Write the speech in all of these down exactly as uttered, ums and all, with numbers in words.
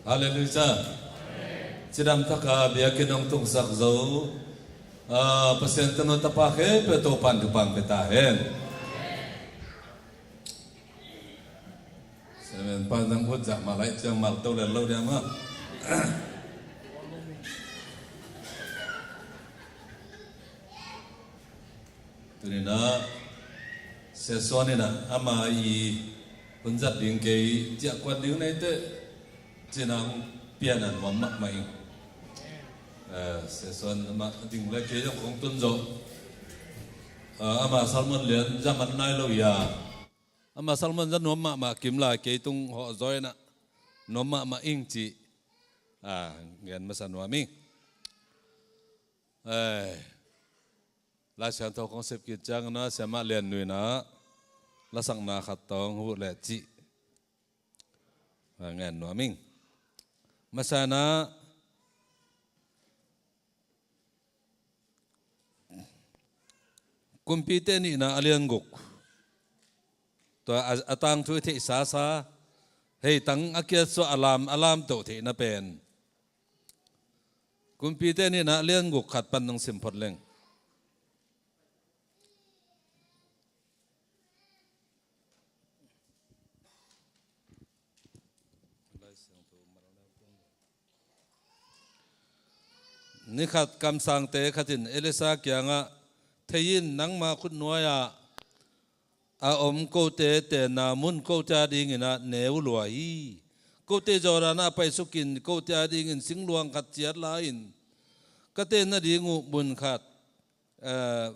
Halleluiah. Cidam taka biakinn hong tungsak zo, ah, Pasian tanu tapa khempeuh Topan thupha pia ta hen. Semen pa nang ut zah mah lai ciang mal to lel lo dia mah. Tuni-in ah Sia Suan in ah ama i hun zat ding kei, ciah kuan ding nei teh ci-in ah hong pian a nuam mahmah ing. Eh, Sia Suan amah ding le kei zong kong tun zawh. Eh, ama sermon lian zat man nai lo ia, ama sermon zat nuam mahmah kim lai, kei tung hawh zaw in ah nuam mahmah ing ci, ah, gen masa nuam ing. Eh, Lai Siangtho kong sep kik ciangin ah Siamah Lian Nu in ah lasakna khat tawh hong huh leh cih, ah, ngen nuam ing. Masa-in ah Kumpite Nihna a lian guk, tua a, a tangthu i theihsa sa, heitang a kiatsuah a lam, a lamtoh theihna pen Kumpite Nihna a lian guk khat pan nang sim phot leng. Ni khat kamsangte khat in Elisha kiangah, "Thei in, nangma khutnuai-ah a om kote tenna mun kote adingin ah neu lua hi. Kote Jordan ah paisuk in, kote adingin singluang khat ciat la in, ka tenna ding uh mun khat, eh,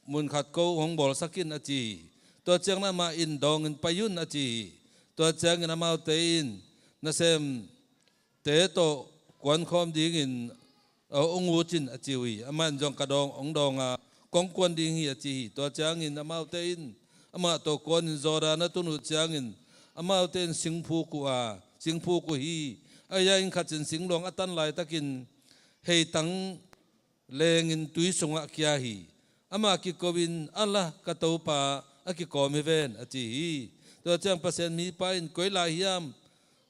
mun khat ko hong bawlsak in," a ci hi. Tua ciangin amah in, "Dawngin pai un," a ci hi. Tua ciangin amaute in, "Nasemte tawh kuankhawm dingin, eh, hong ut in," a ci uh hi. Amah in zong, "Ka dawng, hong dawng a, kong kuan ding hi," a ci hi. Tua ciangin amaute in amah tawh kuanin Jordan a tun uh ciangin amaute in singphuk uh a, singphuk uh hi. Ahi zongin khat in singluang a tan laitakin heitang lengin tui sungah kia hi. Amah kiko in, "A la, ka Topa, a kikawm hi ven," a ci hi. Tua ciang Pasian mipa in, "Koi lai hiam,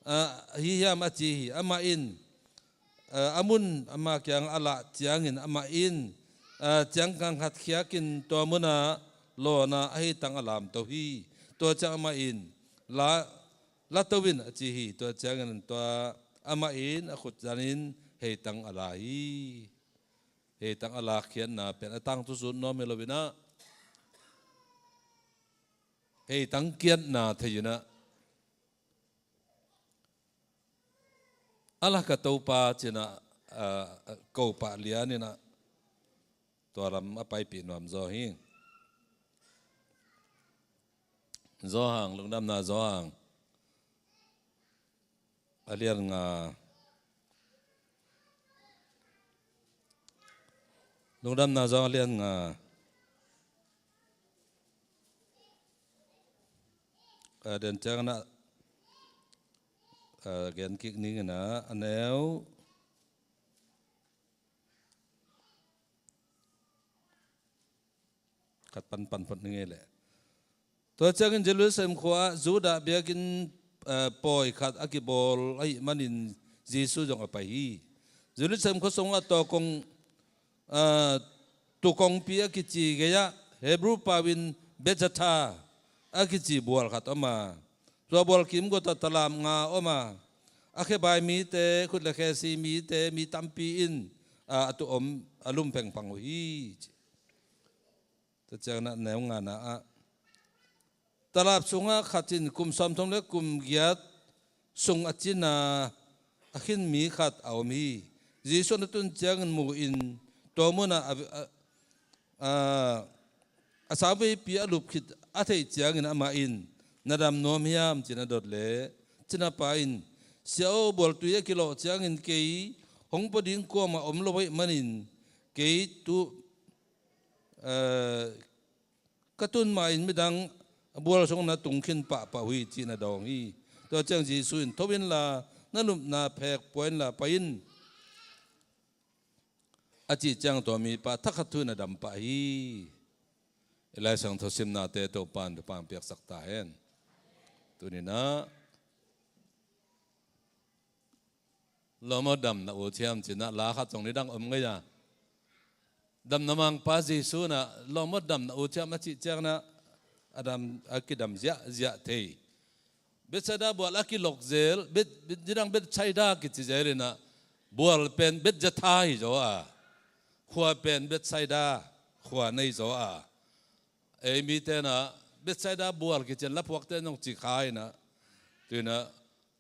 ah, hi hiam?" a ci hi. Amah in, ah, a mun ama kiang a lah ciangin amah in, ah, ciangkang khat khiakin tua munah lawn a, a heitang a lamto hi. Tua ciang amah in, "La, la to in," a ci hi. Tua ciangin tua amah in a khut zanin heitang a la hi. Heitang a lakkhiatna pen a tangthu sut nuam hi lo-in ah, heitang kiatna thei-in ah, "A la, ka Topa," ci-in ah, ah, ko pah lianin ah tua lam a paipih nuam zaw hi. Johan, Lungdamna Johan a lian nga. Lungdamna Johan a lian nga. A den ciangin ah, a gen kik ning in ah, a neu khat pan pan phot ning ei leh. Tua ciangin Jerusalem khua-ah Judah biakinn, eh, pawi khat a kibawl ahih manin Jesu zong a pai hi. Jerusalem khua sungah tua kong, eh, tuu kongpi a kici gei-ah Hebrew pau-in Bethzatha a kici bual khat om a, tua bual kimguat ah talap nga om a, a khebai mite, khut le khe si mite, mi tampi in, ah, a tuu om, a lum phengphang uh hi. Tua ciangin ah neu ngana ah, talap sungah khat in kum sawmthum le kum giat sung a cina a khin mi khat a om hi. Jesu na tun ciangin mu-in tua munah a, a, a, a sauveipi a lup khit a theih ciangin amah in, "Na dam nuam hiam?" ci-in a dot leh, cinapa in, "Sia aw, bualtui a kilawh ciangin kei hong pua ding kuamah om lo ahih manin kei tu, eh, ka tun ma-in midang bual sungah na tung khin pahpah uh hi," ci-in a dawng hi. Tua ciang Jesu in, "Tho inla, na lupna phek pua inla, pai in," a cih ciang tua mipa thakhat thu-in a dam pah hi. I Lai Siangtho simnate Topa'n thupha piaksak ta hen. Tuni-in ah Lawm aw, dam na ut hiam ci-in ah la khat zong nidang om ngei a. Damna mangpa Jesu in ah, lawm aw, dam na ut hiam a cih ciangin ah, a dam, a kidam ziahziah thei. Bethsaida bual a kilok zel, Bet-, Bet-, nidang Bethsaida kici zel in ah, bual pen Bethzatha hi zaw a, khua pen Bethsaida khua nei zaw a. Ei mite in ah Bethsaida bual kici in laphuakte in zong ci kha in ah, tu-in ah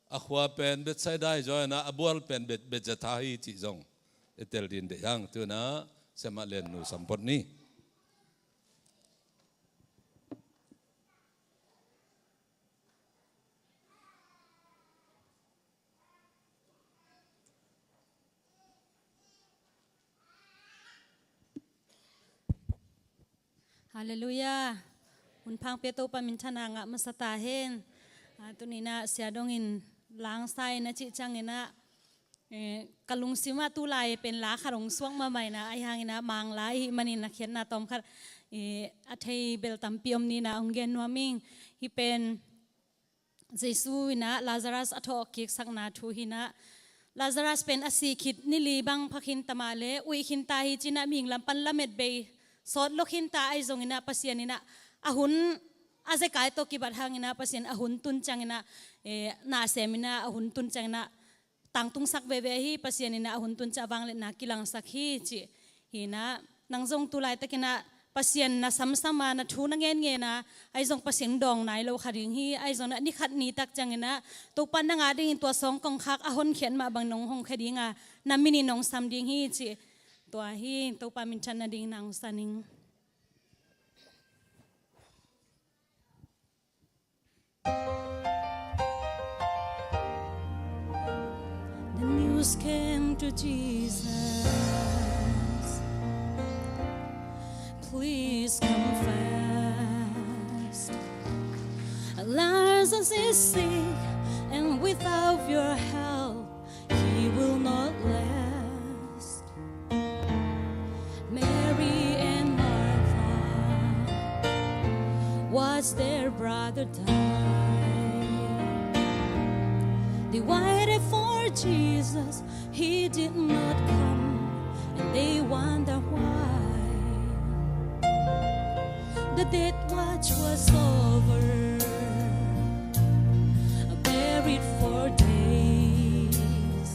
a khua pen Bethsaida hi zaw in ah, a bual pen Bet-, Bethzatha hi cih zong i tel ding deih hang. Tu-in ah Siamah Len Nu sam phot ni. Halleluiah. Hun phang pia Topa minthanna ngah masa ta hen. Ah, tuni-in ah Sia Dong in langsa in a cih ciangin ah, eh, ka lungsim ah tu lai pen la khat hong suak mahmah in ah, ahi hangin ah Mangla i hih manin a khiatna tawmkhat, eh, a thei bel tampi om ni-in ah hong gen nuam ing. Hih pen Jesu in ah Lazarus a thawh kiksakna thu hi-in ah, Lazarus pen a si khit ni li bang pha khin ta mah leh, uih khin ta hi ci-in ah mihing lam pan lamet bei sawt lo khin ta ahi zongin ah, Pasian in ah a hun, a zekai tawh kibat hangin ah Pasian a hun tun ciangin ah, eh, na sem in ah a hun tun ciangin ah tangtungsak veve hi. Pasian in ah a hun tun ciang vangliatna kilangsak hi cih hi-in ah, nang zong tu laitakin ah Pasian na samsam a, na thu na ngenngen a, ahi zong Pasian dawng nai lo kha ding hi. Ahi zong ah ni khat ni tak ciangin ah Topa nang a dingin tua sawng kongkhak a honkhiat mah bang nong hongkhia ding a, na minin nong sam ding hi cih. Tua hi, Topa minthan nadingin hong san ing. The news came to Jesus. Please come fast. Lazarus is sick, and without your help, he will not last. Mary and Martha watched their brother die. They waited for Jesus, he did not come, and they wonder why. The death watch was over, buried for days.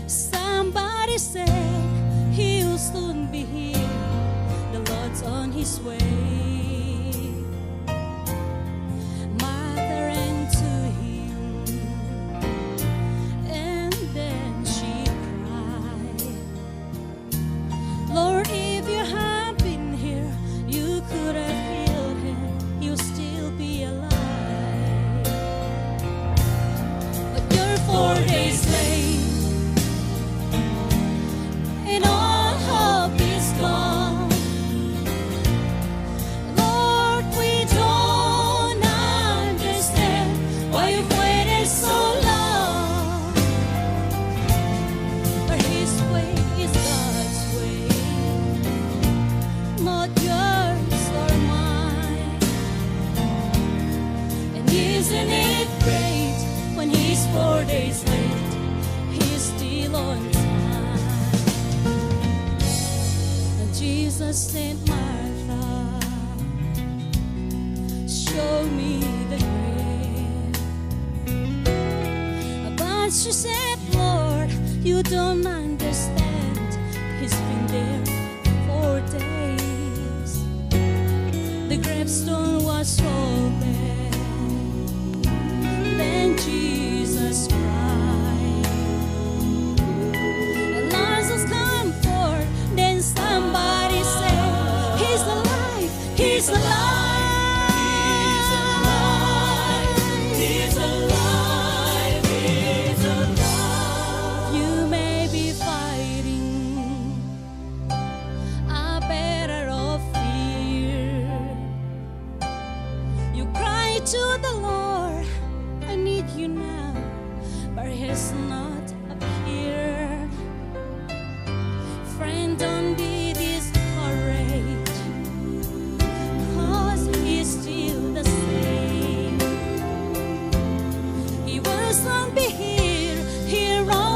Somebody said, "He'll soon be here. The Lord's on his way." Martha ran to him, and then she cried, "Lord, if you had been here, you could have healed him. He'll still be alive. But you're four days late, and all hope is gone. Lord, we don't understand why you've waited so long." For his way is God's way, not yours or mine. And isn't it great, when he's four days late, he's still on time? And Jesus said, "Martha, show me the grave." But she said, "Lord, you don't understand. He's been there four days." The gravestone was open. Then Jesus cried, "Lazarus, come forth." Then somebody said, "He's alive. He's alive. He's alive. He's alive. He's alive." You may be fighting a battle of fear. You cry to the Lord, "I need you now," but he's not appeared. Friend, don't be discouraged, 'cause he's still the same. He will soon be here, here on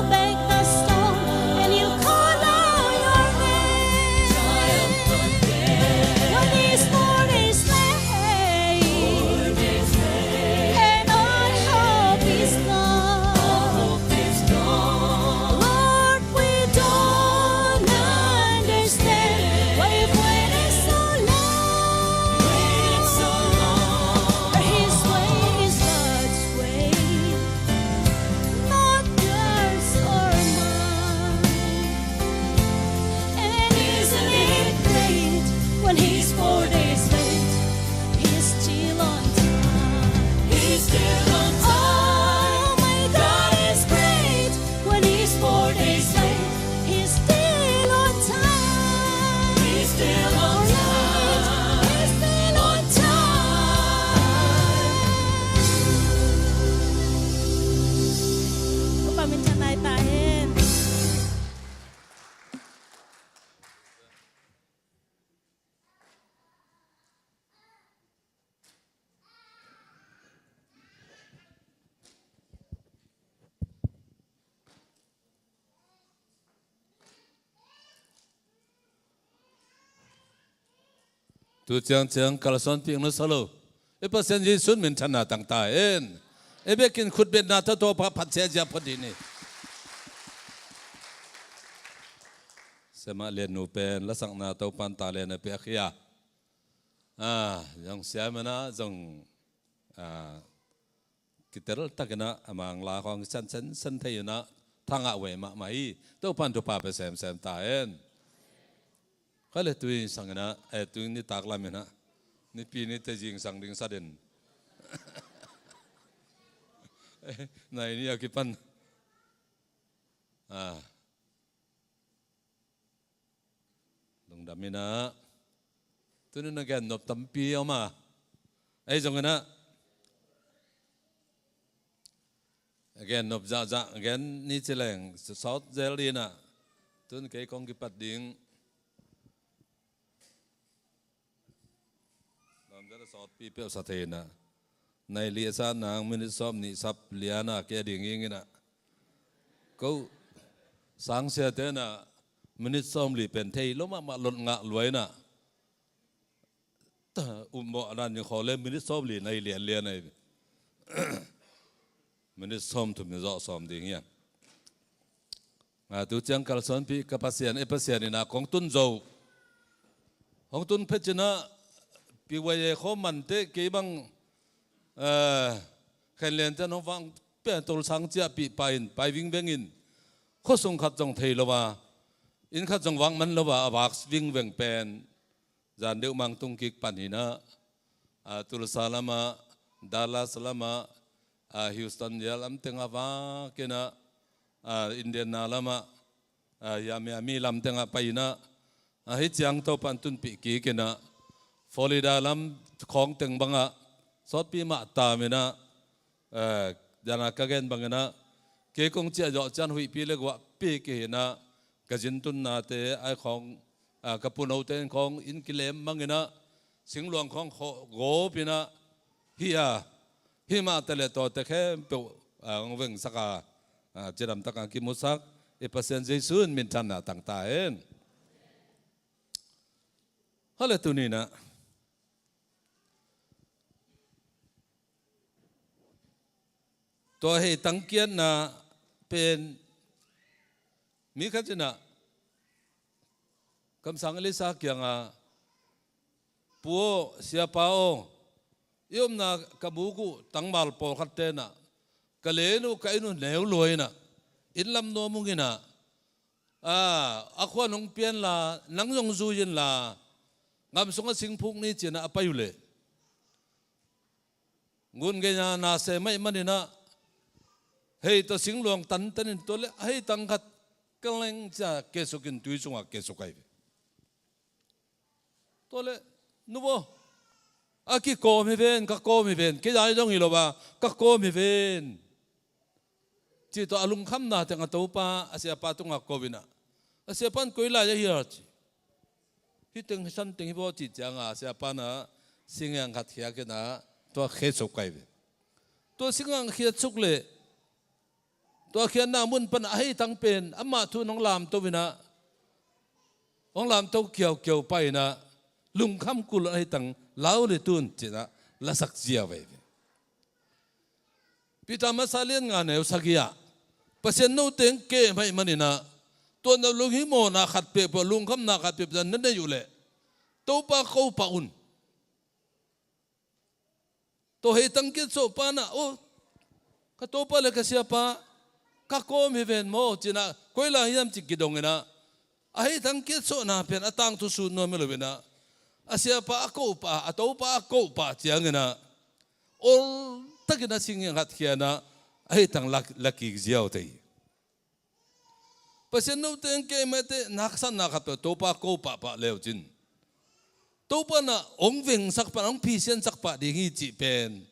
Tu ciangciang kalsuanpih nusia lo. I Pasian Jesu in minthanna tang ta hen. I biakinn khutbetna tawh Topa phat ziahziah phot dih ni. Siamah Lian nu pen lasakna Topan talent a piak hi a. Ah, zong siamah na zong, ah, kitel takin ah a mang la khawng san san san thei in ah thangah ve mahmah hi. Topan thupha pia semsem ta hen. Kha le tui sang in ah, eh, tui nitak lam in ah, nipi ni te zingsang ding sa den. Eh, nai ni a kipan. Ah. Lungdam in ah. Tuni in ah gen nop tampi om a. Ei zong in ah. Gen nop zahzah gen ni ci leng sawt zel dih in ah. Tun kei kong kipat ding. Lam zat a sawtpi peuh sa thei in ah. Nai li a sa nang minit sawm nih sap lian a kia ding ing in ah. Ko sang siate in ah minit sawm li pen thei lo mahmah lot ngah lua in ah. Ta, um mawh a dan ding khaw le minit sawm li nai lian lian ai. Minit sawm thum ni zawh sawm ding hiam. A, tu ciang kalsuanpih ka Pasian, i Pasian in ah kong tun zo. Hong tun phet in ah, pi wai e khaw man te kei bang, eh, khen lian ten hong vang pia tol sang ciahpih pai in, pai vingveng in. Khuasung khat zong thei lo a, inn khat zong vak man lo a, a vak vingveng pen. Zan deuh mang tung kik pan hi in ah, a, Tulsa lamah, Dallas lamah, a, Houston zia lam tengah vak in ah, a, Indiana lamah, a, Miami lam tengah pai in ah, a, hih ciang Topan tunpih kik in ah, Florida lam khawng teng bangah sawtpi mah tam in ah, eh, zan a ka gen bang in ah, kei kong ciah zawh ciang huihpi le guahpi kei hi in ah, ka zin tunnate ai khawng, ah, ka punote in khawng inn kilem mang in ah, singluang khawng khawh gawp in ah, hi a, hi mah ta le tawte khempeuh, ah, hong vengsak a, ah, cidam tak a kimusak, i Pasian Jesu in minthanna tang ta hen. Hale tuni in ah. Tua hei tangkiatna pen mi khat in ah kamsang Elisa kiangah, Pu aw, Siapa aw, i omna ka buk uh tangval pawlkhat te in ah ka len uh ka inn uh neu lua in ah inn lam nuam ung in ah, a, a khua nong pian la, nang zong zui in la, ngam sungah singphuk ni ci in ah a pai uh leh. Ngun gei na na se mai man in ah, hei tawh singluang tantan in tua leh, hei tang khat kaleng cia kesuk in tui sungah kesuk ai ve. Tua leh, nu aw, a kikawm hi ven, ka kawm hi ven, kei zai zong hi lo a, ka kawm hi ven. Cih tawh a lungkhamna teng a topa, a siapa tungah ko in ah. A siapa in koi lai a hial ci. Hih teng, hih san teng hi vaw cih ciangah, a siapa in ah, singiang khat khiak in ah, tua khetsuk kai ve. Tua singiang khiatsuk leh, tua khiatna mun pan a hei tang pen, amah thu in hong lamto in ah, hong lamto kiaukiau pai in ah, lungkham kul a hei tang, lau le tun, ci in ah, lasak ziau ve. Peter Masa lian nga neu sagih ah, Pasian note in kei mai man in ah, tua na lunghimawhna khat peuhpeuh, lungkhamna khat peuhpeuh na nei uh leh, Topa ko pah un. Tua hei tangkiat sawhpa in ah, aw, ka topa le ka siapa, ka kawm hi ven maw, ci in ah, koi lai hiam ci kidong in ah, a hei tangkiat sawhna pen a tangthu sut nuam hi lo in ah, a siapa a ko pah, a topa a ko pah ciang in ah, ol takin a singiang khat khia in ah, a hei tang la, la kik ziau thei. Pasian note in kei mate, na haksatna khat peuh Topa ko pahpah leu cin, Topa in ah hong vengsak pah, hong phisiansak pah ding hi cih pen,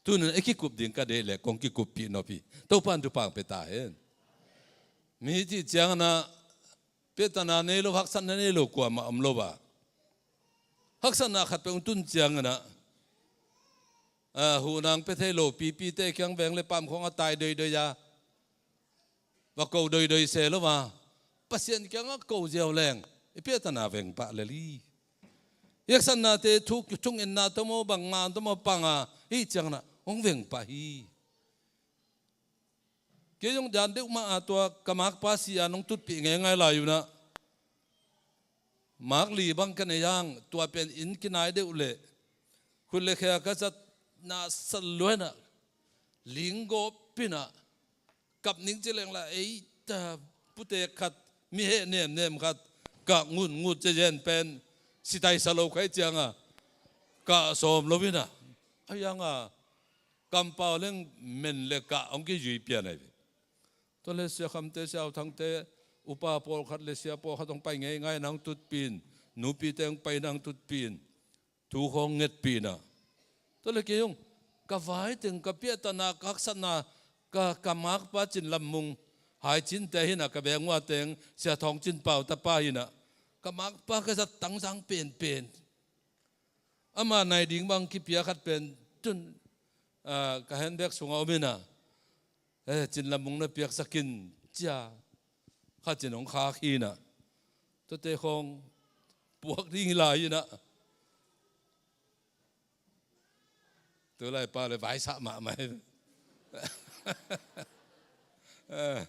tuni in i kikup ding ka deih leh kong kikuppih nop hi. Topa in thupha pia ta hen. Mi cih ciang in ah, piatana nei lo, haksatna nei lo kuamah om lo a. Haksatna khat peuh hong tun ciang in ah, a, huhnang pia thei lo pipite kiang veng le pamkhawng a tai doidoi a, va ko doidoi se lo a, Pasian kiangah ko ziau leng, i piatana veng pah lel hi. Piaksaknate thu, thungetna tawh maw, bangmah tawh maw panga, hih ciangin ah hong veng pah hi. Kei zong dan deuh mah a tua ka makpa si a nong tutpih ngeingai lai un ah, mak li bang ka nei hang, tua pen inn kinai deuh leh khut le khia ka zat na sal luaina, linggawp pina, kap ning ci leng la, ei ta, putek khat, mi heh nemnem khat, ka ngut ngut cia zen pen, si taisa lo khai cianga, ka sawm lo ina, a yanga, kampau leng men le ka hong kizui pian ai ve. Tua le Sia Khamte, Sia Au Thangte, upa pawlkhat le sia pawlkhat hong pai ngeingai na hong tutpin, nupite hong pai na hong tutpin, thu khawng ngetpihna. Tua le kei hong, ka vai teng, ka piahtana, ka haksatna, ka, ka makpa Cin Lam Mung, Hai Cinte hina, ka bengua teng, Sia Thawng Cin Pau tapa hina, ka makpa ka zat tangzang penpen. Ama nai ding bang kipia khat pen tun, ah, ka handbag sunga om ina. Eh, Cin Lam Mung na piaksak in cia. Khat cin hong khak hina. Tuate khawng puak ding hi lai ina. Tulai pa le vaisah mahmah hi. Eh,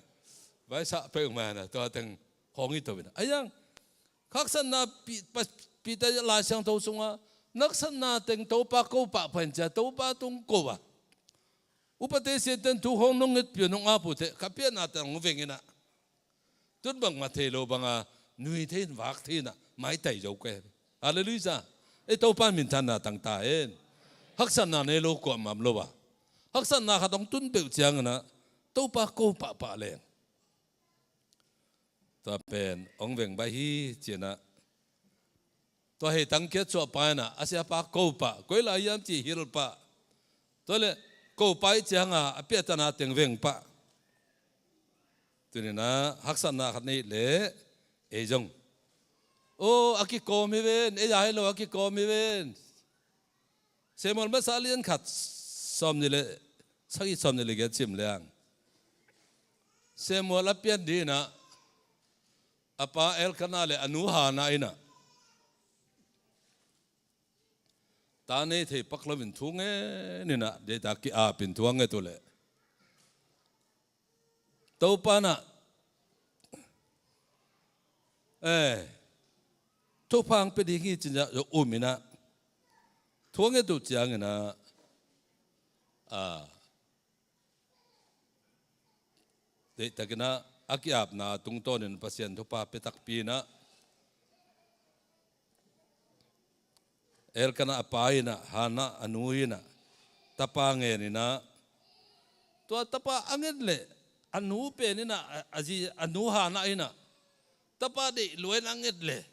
vaisah peuhmah na, tua teng khawng hi to ina. A yang, haksatna pi, pa, Peter Lai Siangtho sunga, na haksatna teng Topa ko pah pah in cia, Topa tung ko a. Upate siate in thu khawng nong ngetpih uh, nong ap uh teh, ka piahna teng hong veng ina. Tun bangmah thei lo banga, nui thei in vak thei ina, maitai zo kei. Halleluiah. Ei Topa minthanna tang ta hen. Haksatna nei lo kuamah om lo a. Haksatna khat hong tun peuh ciangin ah, Topa ko pah pah leng. Tua pen, hong veng baih hi, ci ina. Tua hei tangkiat suah pa ina, a siapa ko pah, koi lai hiam ci hilh pah. Tua le, ko pah i cianga, a piahtana teng veng pah. Tuni ina, haksatna khat nei le, ei zong. O, a kikawm hi ven, ei a hi lo a kikawm hi ven. Samuel masa a lian khat, sawm nih le, sagih sawm nih le giat sim leng. Samuel a pian ding ina, a pa Elkanah le a nu Hannah ina. Ta nei thei pak lo in thu ngen ina, deita ki-ap in thu a nget uh le. Topa na, eh, thupha hong pia ding hi ci-in ah um ina. Thu a nget uh ciangin ah, ah, deihtakin ah, a ki-apna tungtawnin Pasian thupha pia takpi ina. Elkanah a pa ina, Hannah a nu ina, tapa ngen ina. Tua tapa a nget leh, a nu pen ina, a, a zi, a nu Hannah ina. Tapa deih lua in a nget leh.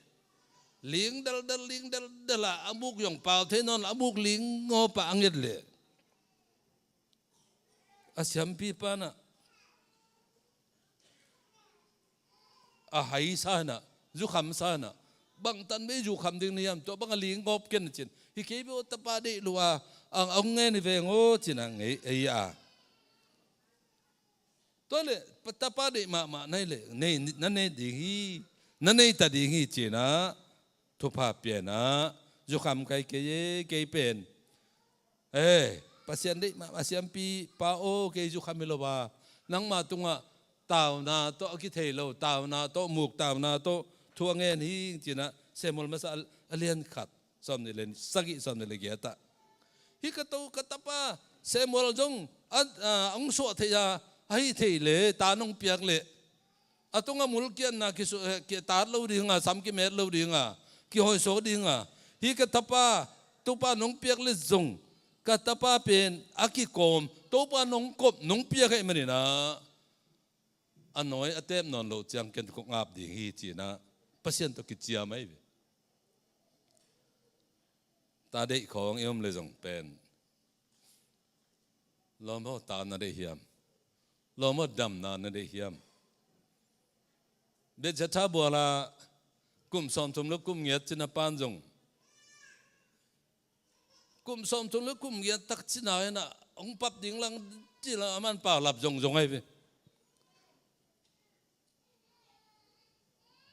Ling deldel, ling deldel a, a muk zong pau thei nawn, a muk ling ngawp a a nget leh. A siampipa na, a hai sa na, zukham sa na, bang tan bei zukham ding na hiam, tua bang a ling ngawp ken na ci-in. Hi kei beh aw, tapa deih lua, ang, ang ngen hi veng aw ci-in a ngei, ei a. Tua leh, pa, tapa deih mahmah na hih leh, nei, na nei ding hi, na nei ta ding hi ci-in a, thupha pia ina, zukham kai kei e, kei pen. Eh, Pasian deih mahmah siampipa aw, kei zukham hi lo a. Nangma tungah tauna tawh a kithei lo, tauna tawh muk, tauna tawh thu a ngen hi ci-in a, Samuel masa a, a lian khat, sawm nih le, sagih sawm nih le giat ah. Hih ka to, ka tapa, Samuel zong, a, a, hong suah thei a, a hih thei leh, ta nong piak leh. A tungah mulkiatna kisu-, eh, kitat lo ding a, sam kimet lo ding a, kihoihsuak ding a. Hih ka tapa, Topa nong piak leh zong, ka tapa pen a kikawm, Topa nong kop, nong piak ahih manin a, a nawi a tep nawn loh ciang ken kong ap ding hi ci-in a, Pasian tawh kiciam ahi ve. Ta deih khawng i om leh zong pen. Lawm aw, ta na deih hiam? Lawm aw, damna na deih hiam? Bethzatha bual ah kum sawmthum le kum giat cina pan zong. Kum sawmthum le kum giat tak cina in a, hong pap ding lang ci-in a, aman paulap zongzong ahi ve.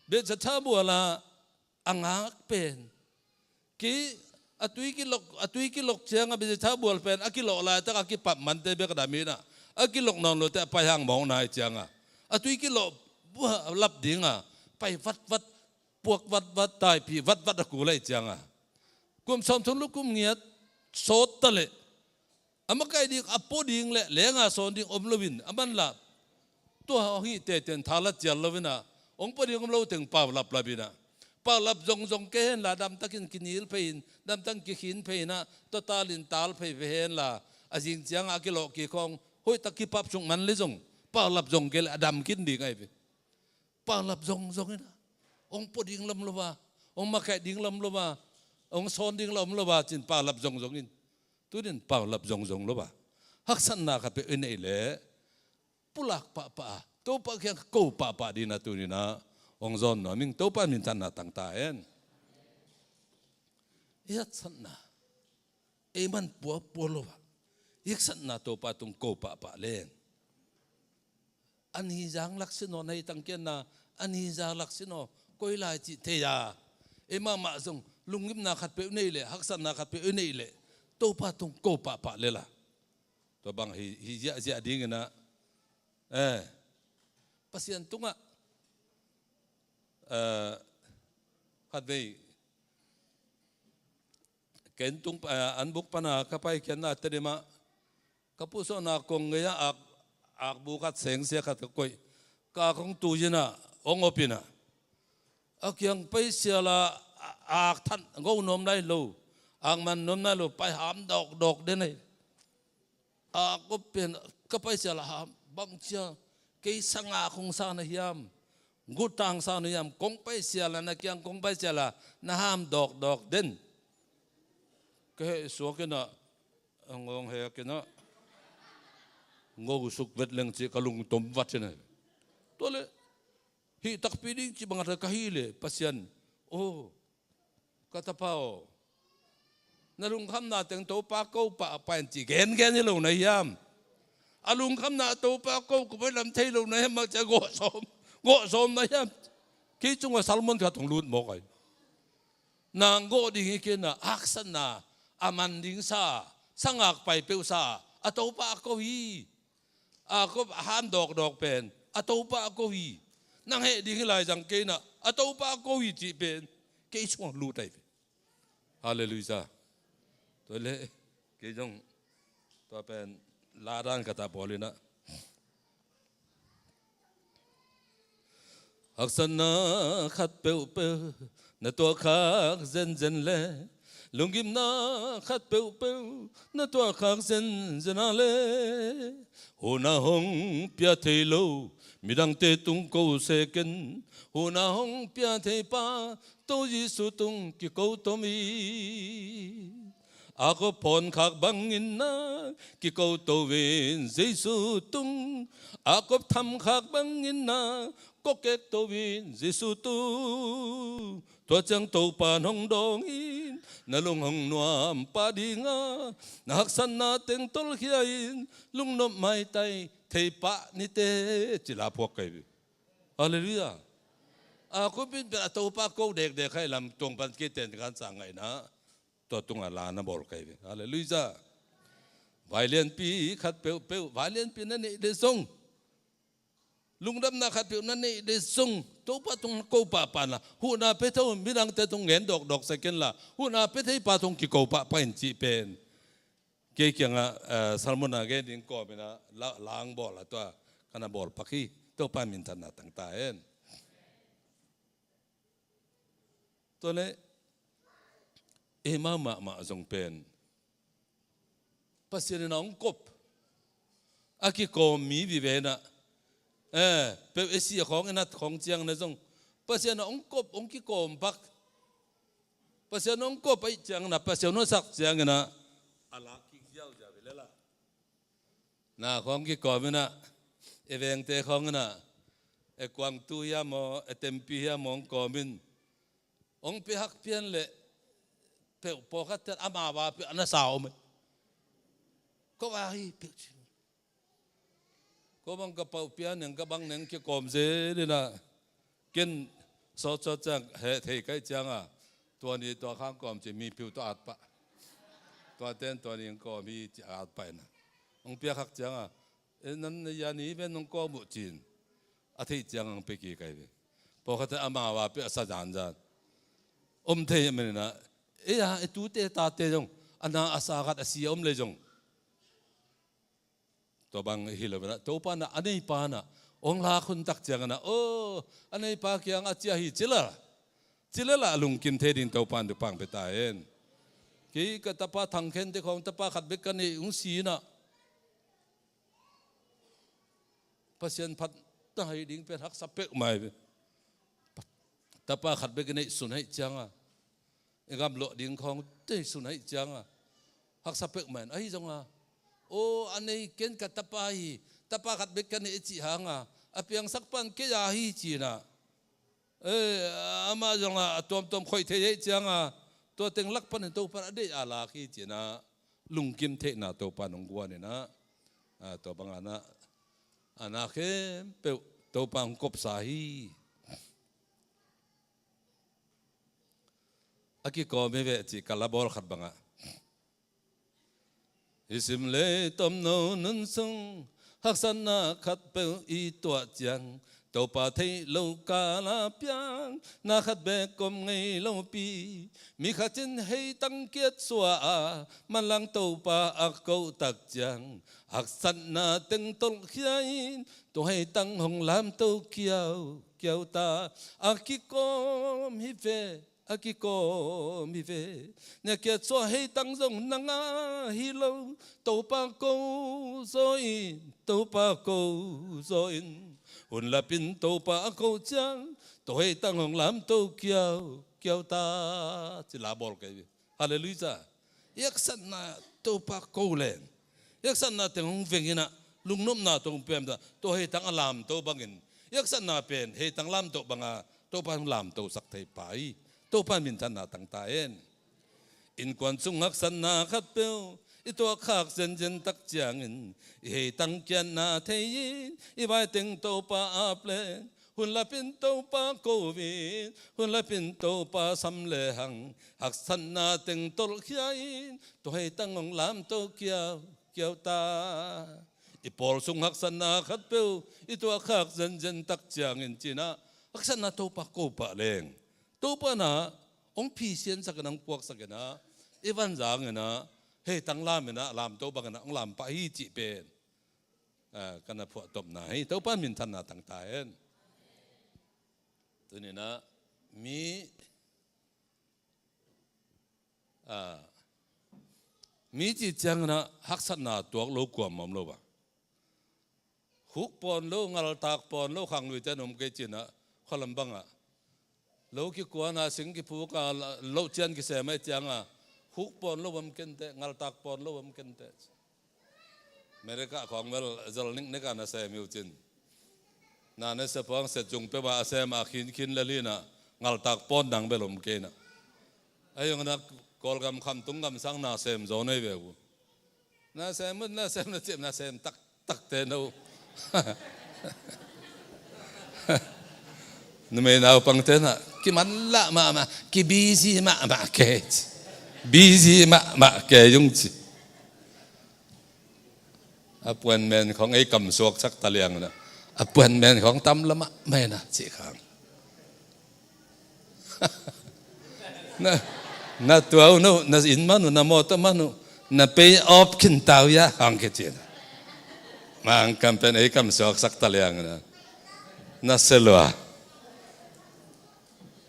Bethzatha bual ah a ngak pen, Kei a tui kilok, a tui kilok cianga Bethesda bual pen a kilok laitak a kipap mante bek a dam hi na. A kilok nawn lote a pai hang mawk nai cianga a tui kilok buah lap dinga pai vatvat, puak vatvat, taipih vatvat a kul lai cianga kum sawmthum lu kum ngiat sawt ta leh a makaih ding, a pua ding le lenga sawn ding om loin a manla tua hong hih teten thalat cial loin a hong pua ding om lo teng paulap lap in a, paulap zongzong kei henla damtakin kinil phei in, damtakin kikhin phei in a, tua talin tal phei ve henla a zing cianga a kilawh kik khawng hoihtak kipap suk man le zong paulap zong kei le a dam kin ding ahi ve. Paulap zongzong in a, hong pua ding lam lo a, hong makaih ding lam lo a, hong sawn ding lam lo a cin paulap zongzong in. Tunin paulap zongzong lo a haksatna khat peuh i neih leh pulak pahpah a Topa kiang ko pahpah ding a tunin a hong zawn nuam ing. Topa minthanna tangta hen. I haksatna ei man puapua lo a i haksatna Topa tung ko pahpah leng a ni zang lak sin aw, na hi tangkianna a ni zang lak sin aw, koi lai cih thei a, ei mahmah zong lunggimna khat peuh nei leh, haksatna khat peuh nei leh Topa tung ko pahpah lela. Tua bang hi, hi ziahziah dingin a, eh, Pasian tungah, eh, khatvei ken tung, eh, an buk pana ka paikhiatna tadimah ka puhsawhna kong ngei a ak, akbu khat sengsia khat ka koih. Ka kong tuizinah hong opinah a kiang paisiala ak that go nuam nai lo, ak man nuam nai lo, pai ham dawkdawk den ahi. A kop pen ka paisiala ham bangcia kei sanga kong sa na hiam, gutang sa na hiam, kong paisiala na kiang kong paisiala na ham dawkdawk den. Ka heh suak inah a ngawng hek inah ngo suk vet leng cih ka lungtom vat inah. Tuale hih takpi ding cih bangah ka hi le Pasian, oh, ka tapa aw, na lungkhamna teng Topa ko pahpah in cih gengen hi lo na hiam? A lungkhamna Topa ko ko pai lam thei lo na hiam? Mak cia gawh sawm, gawh sawm na hiam? Kei cungah Salmon khat hong lut mawk ai. Nang gawh ding hi kei na, haksatna a man ding sa, sangak pai peuh sa a Topa a ko hi. A kop a ham dawkdawk pen a Topa a ko hi. Nang heh ding hi lai zang kei na, a Topa a ko hi cih pen kei sungah lut ai ve. Halleluiah. Tua le kei zong tua pen ladan ka ta pawl inah haksatna khat peuhpeuh na tuahkhak zenzen le, lunggimna khat peuhpeuh na tuahkhak zenzen a le, huhna hong pia thei lo midangte tung ko sekin, huhna hong pia thei pa To Jesu tung kiko tom hi. A kop phawn khak bangin na kiko to in Jesu tung, a kop tham khak bangin na kokek to in Jesu tung. Tua ciang Topa hong dawng in na lung hong nuam pah dinga, na haksatna teng tolkhia in lungnop maitai thei pah nite, ci la phuak kai. Halleluiah. A kop in pen a Topa ko dekdek khai lam tuang pan kei ten kan sang ngaihna tua tungah la na bawl kai ve. Halleluiah. Vai lianpi khat peuhpeuh, vai lianpi na neih le zong, lungdamna khat peuh na neih le zong, Topa tung ko pahpah na, huhna pe tho, midangte tung ngen dawkdawk sa ken la, huhna pe thei pa tung kiko pahpah in cih pen kei kiangah, eh, Salmon a gen ding kawm inah la, lang bawl a tua ka na bawl pak hi. Topa minthanna tangta hen. Tua le eima mahmah zong pen Pasian in a hong kop a kikawm mi vive inah, eh, peuh e sia khawng inah khawng ciang na zong Pasian a hong kop hong kikawm bak. Pasian hong kop aih ciang inah, Pasian hong sak ciang inah a lak kik ziauziau ve lela. Na khawng kikawm inah, e vengte khawng inah, e kuangtu hiam aw, e tempi hiam aw hong kawm in, hong pia hak pian le peuh pawlkhat ten ama va pia na sa om e. Ko va hi peuh ci. Ko bang ka pau pia neng ka bang neng kikawm zel inah, ken sawtsawt ciang heh thei kai cianga Tua ni tua khang kawm ci mi piu tua at pah. Tua ten tua ni ang kawm hi ci at pah ina. Ang piak hak cianga, "E, nan na ya ni ven nong kawm uh," cin. A theih ciang ang pe kik ai ve. Pawlkhat ama va pe a sa zanzan. Om thei a menina. E ya, e tute tate zong. A na a sa khat a si a om le zong. Tua bang hi lo na, Topa na, a neipa na, ong lak hun tak ciang na, o, a neipa kiang a cia hi, ci lel. Ci lel a lungkim thei ding Topa in thupha pe ta hen. Kei ka tapa thang khen te khong tapa khat bek ka nei ung si na. Pasian phat na hi ding pen haksa pek mai. Tapa khat bek i neih sun haih cianga, i gamlawh ding khawng tei sun haih cianga, haksa pek man ahi zonga, o, a nei ken ka tapa hi, tapa khat bek ka nei i cih hanga, a piangsak pan kei a hi cina, e, amah zonga a tuamtuam khoih thei haih cianga, tua teng lak panin Topan a deih a lak hi cina, lungkim theihna Topan hong guan ina, a, tua banga na, a na khempeuh Topa hong kopsa hi. A kikawm hi ve cih ka la bawl khat bangah, i sim le tomno nun sung haksatna khatpeuh i tuah ciang, Topa theih lo kala piang na khat bek om ngei lopi. Mi khat in heitang kiat suah a manlang Topa a koh tak ciang, haksatna teng tolhkhia in, tua heitang hong lamto kiau kiau ta. A kikawm hi ve, a kikawm hi ve. Nia kiat suah heitang zong na ngah hi lo. Topa ko zaw in, Topa ko zaw in. Hun lapin Topa a koh ciang, tua heitang hong lamto kiau kiau ta. Ci la bawl kei ve. Halleluiah. I haksatna Topa ko leng, i haksatna teng hong veng ina, lungnopna tawh hong piam ta, tua heitang a lamto bangin, i haksatna pen heitang lamto banga Topa hong lamtosak thei pa hi. Topa minthanna tang ta hen. Innkuan sung haksatna khatpeuh i tuahkhak zenzen tak ciangin, i heitang kiatna thei in, i vaiteng Topa ap leng, hun lapin Topa ko in, hun lapin Topa sam lehang, haksatna teng tolhkhia in, tua heitang hong lamto kiau kiau ta. I pawl sung haksatna khatpeuh i tuahkhak zenzen tak ciangin cina, haksatna Topa ko pah leng, Topa na hong phisiansak ina, hong puaksak ina, i vanzang ina, heitang lam ina, lamto bang ina hong lam pah hi cih pen, a, ka na phuahtopna hi. Topa minthanna tang ta hen. Tuni ina, mi, a, mi cih ciang ina haksatna tuak lo kuamah om lo bang. Huk pawn lo, ngaltak pawn lo, khanglui ten om kei cina, khualam banga lo kikuana, sing kipuka, lo cian kisem ai cianga, huk pawn lo om kente, ngaltak pawn lo om kente. America khawng bel zal niknek a na sem hi uh cin. Na na se pawng set zung peuh a sem a khin khin le lina, ngaltak pawn dang bel om kei na. Ai zong na Kawlgam khamtung gam sang na sem zaw nei ve uh. Na sem ut, na sem na cip, na sem taktak te no. Numei naupang te na kiman lah mahmah, ki busy mahmah kei ci. Busy mahmah kei ung ci. Appointment khawng ei kam suaksak ta liang na. Appointment khawng tam lamah mai na ci khang. Na, na tuau no, na inn manu, na mawtaw manu, na pay off khin tau ya khang kei ci na. Mang kam pen ei kam suaksak ta liang na. Na selua.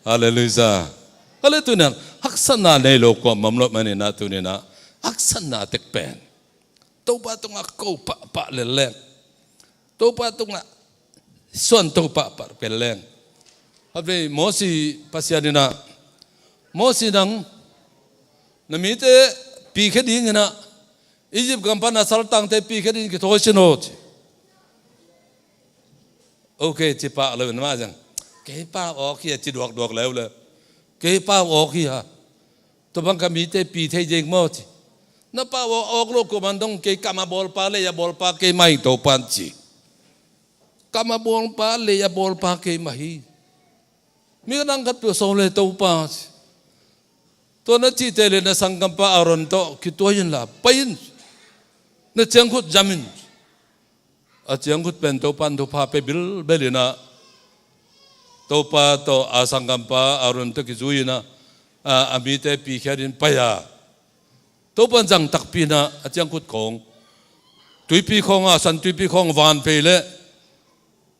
Halleluiah. Halleluiah. Haksatna nei lo kuamah om lo manina tuni na, haksatna tek pen Topa tungah ko pahpah lel leng, Topa tungah suan to pahpah pen leng. Habei Mosi Pasian ina, Mosi nang na mite pikhia ding ina, Egypt gam pana saltangte pikhia ding kithawi sin aw ci. Ok ci pah lo in mah zang. Kei pau awk hi a ci duakduak leu le. Kei pau awk hi a. Tua bang ka mite pi thei ding maw ci. Na pau awk awk lo kuaman dong kei kam a bawlpa lei a bawlpa kei mah hi Topan ci. Kam a bawlpa lei a bawlpa kei mah hi. Mi ka dang khat peuh saw le Topa ci. Tua na cihte le na sanggampa Aaron tawh kituai inla pai in. Na ciangkhut zam in. A ciangkhut pen Topan thupha pia bilbel inah, Topa tawh a sanggampa Aaron tawh kizui inah, a, a mite pikhiat in pai a, Topan zang takpi inah a ciangkhut khawng, tuipi khawng a, San Tuipi khawng van phei leh,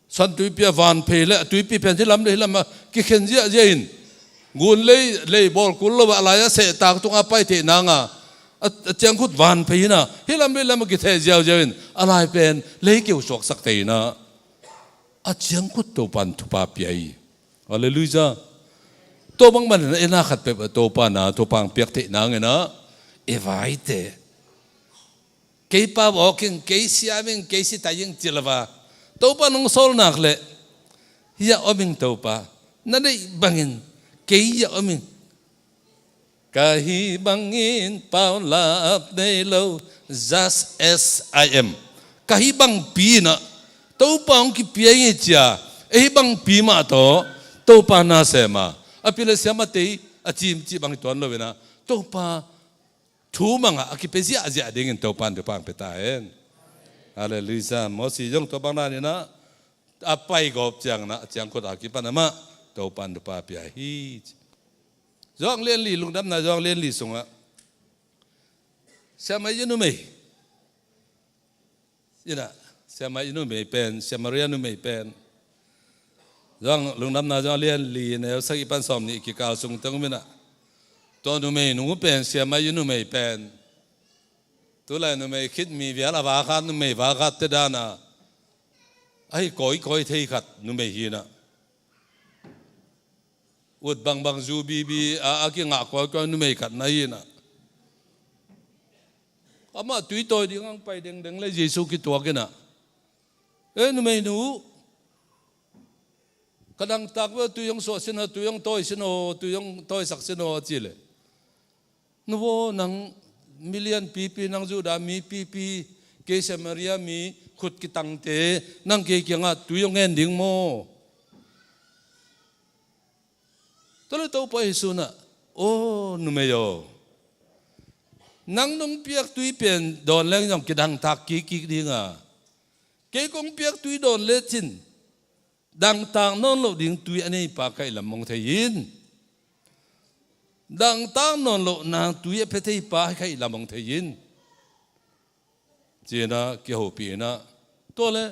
San Tuipi a van phei leh, a tuipi pen hih lam le hih lam a kikhen ziahziah in, ngun lei, lei bawl kul lo a, a lai a sehtak tungah pai theih nang a, a, a ciangkhut van phei inah, hih lam le hih lam a kitheh ziauziau in, a lai pen lei keu suaksak thei inah, a ciangkhut Topan thupha pia hi. Halleluiah. Tua bang manin a ena khat peuh a Topa na thupha hong piak theih nang inah, i vaite, kei pau awk ing, kei siam ing, kei sitai ing ci lo a, Topa nong sawl nak leh, hiah om ing Topa, na neih bangin kei hiah om ing. Ka hih bangin paulap nei lo, just as I am. Ka hih bangpi inah Topa hong kipia ing hi ci a, ei hih bangpi mah tawh Topa na sem a, a pi le siam a tei a cim cih bang hi tuan lo inah, Topa thu mang a, a kipia ziahziah dingin Topan thupha hong pia ta hen. Halleluiah. Mosi zong tua bang dan inah, a pai gawp ciang inah, a ciangkhut a kipan amah Topan thupha pia hi. Johan lian li, Lungdamna Johan lian li sungah, Samaria numei inah, Samaria numei pen, Samaria numei pen, Johan, Lungdamna Johan lian li, neu sagih pan sawmnih kikal sung teng om inah, tua numeinu pen, Samaria numei pen, tulai numei khitmi vial a va khat, numei va khat te dan a, a hi kawikawi thei khat numei hi inah, ut bangbang, zu bibi a, a kingah kawikawi numei khat na hi inah, amah tui tawi ding hong pai dengdeng leh Jesu kituak inah, "E numeinu, ka dangtak ve, tui hong suah sin aw, tui hong tawi sin aw, tui hong tawisak sin aw," a cih leh, "Nu aw, nang milian pipi, nang Judah mi pipi, kei Samaria mi khut kitangte, nang kei kiangah tui hong ngen ding maw?" Tua leh Topa Jesu inah, "Aw numei aw, nang nong piak tui pen dawn leng zong kidangtak kikkik ding a, kei kong piak tui dawn lecin dangtak nawn loh ding tui a neipa kha i lam hong thei in. Dangtak nawn lohna tui a pia theipa kha i lam hong thei in," ci inah kihopih inah, "Tua leh,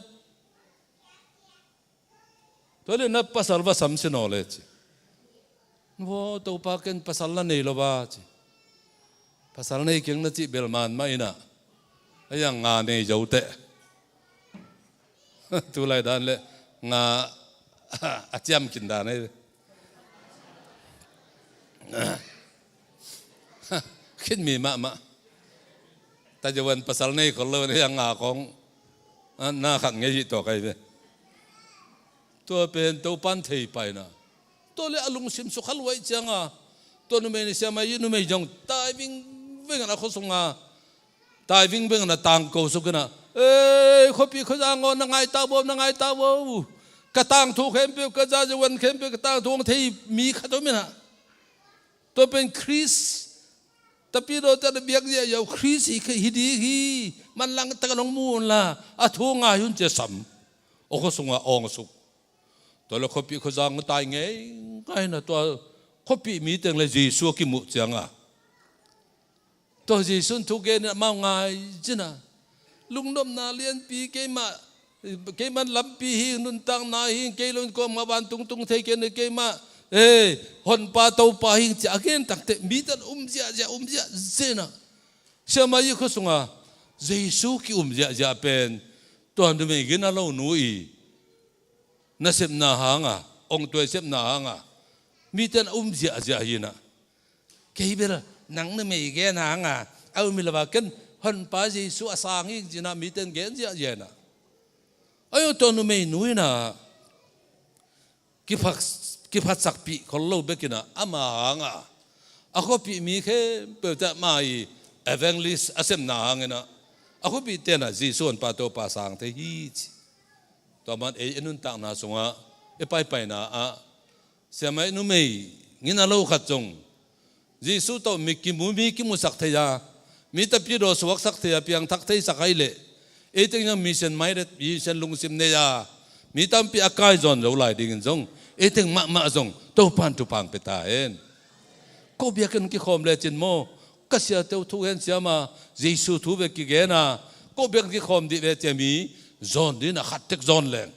tua leh na pasal va sam sin aw leh," ci. "Aw Topa, ken pasal na nei lo a," ci. "Pasal nei keng," na cih bel man mah inah, a hiang nga nei zo teh. Tulai dan leh nga a ciamkhin dan ahi ve. Khitmi mahmah. Tajawan pasal nei khol lo, na hiang nga khawng, a, na khat ngei hi tawh ka hi ve. Tua pen Topan thei pai inah, tua leh a lungsim sukha luai ciang a, tua numei, Samaria numei zong tai vingveng inah, a khua sungah tai vingveng inah tangko suk inah, "Ei khuapih khuazang aw, na ngai ta uh aw, na ngai ta uh aw. Ka tangthu khempeuh, ka zazawan khempeuh, ka tangthu hong thei mi khat om inah, tua pen Khrist, Tapidaw te a biak ziahziah uh Khrist hi, hi ding hi, manlang takin hong mu unla, a thu ngai un," ci a sam. A khua sungah awng suk. Tua leh khuapih khuazang tai ngeingai inah, tua khuapih mi teng leh Jesu a kimuh ciang a, tua Jesu in thu gen inah amau ngai ci inah, "Lungnopna lianpi, keimah, keimah lampi hi ing, nuntakna hi ing, kei lo in kuamah vantung tung thei kei lo, keimah, eh, Honpa Topa hi ing," ci a gen tak teh mite in um ziahziah, um ziahziah inah, Samaria khua sungah Jesu ki-um ziahziah pen tua numei gina lo nu i nasepna hang a, ong tuai sepna hang a, mite in a um ziahziah hi inah, "Kei bel nang numei gen hang a a um hi lo a, ken Honpa Jesu a sang hi ing," ci inah mite in gen ziahziah inah, aw tua numeinu inah kiphat, kiphatsakpih khol lo bek inah, ama hang a, a khuapih mi khempeuh te ama i evangelist a sepna hang inah, a khuapih te inah Jesu Honpa Topa sang thei hi ci. Tua man ei i nuntakna sungah, i paipaina ah, Samaria numei gina lo khat zong Jesu tawh mi kimu, mi kimusak thei a, mi tampi daw suaksak thei a, piangthak theisak ahih leh, ei teng zong mission minded, mission lungsim nei a, mi tampi a kai zawn zo lai dingin zong, ei teng mahmah zong Topa'n thupha pia ta hen. Ko biakinn kikhawm lecin maw, ka siate uh thu gen siam a, Jesu thu bek kigen a, ko biakinn kikhawm dih ve ci-a mi zawn dingin a khat tek zawn leng.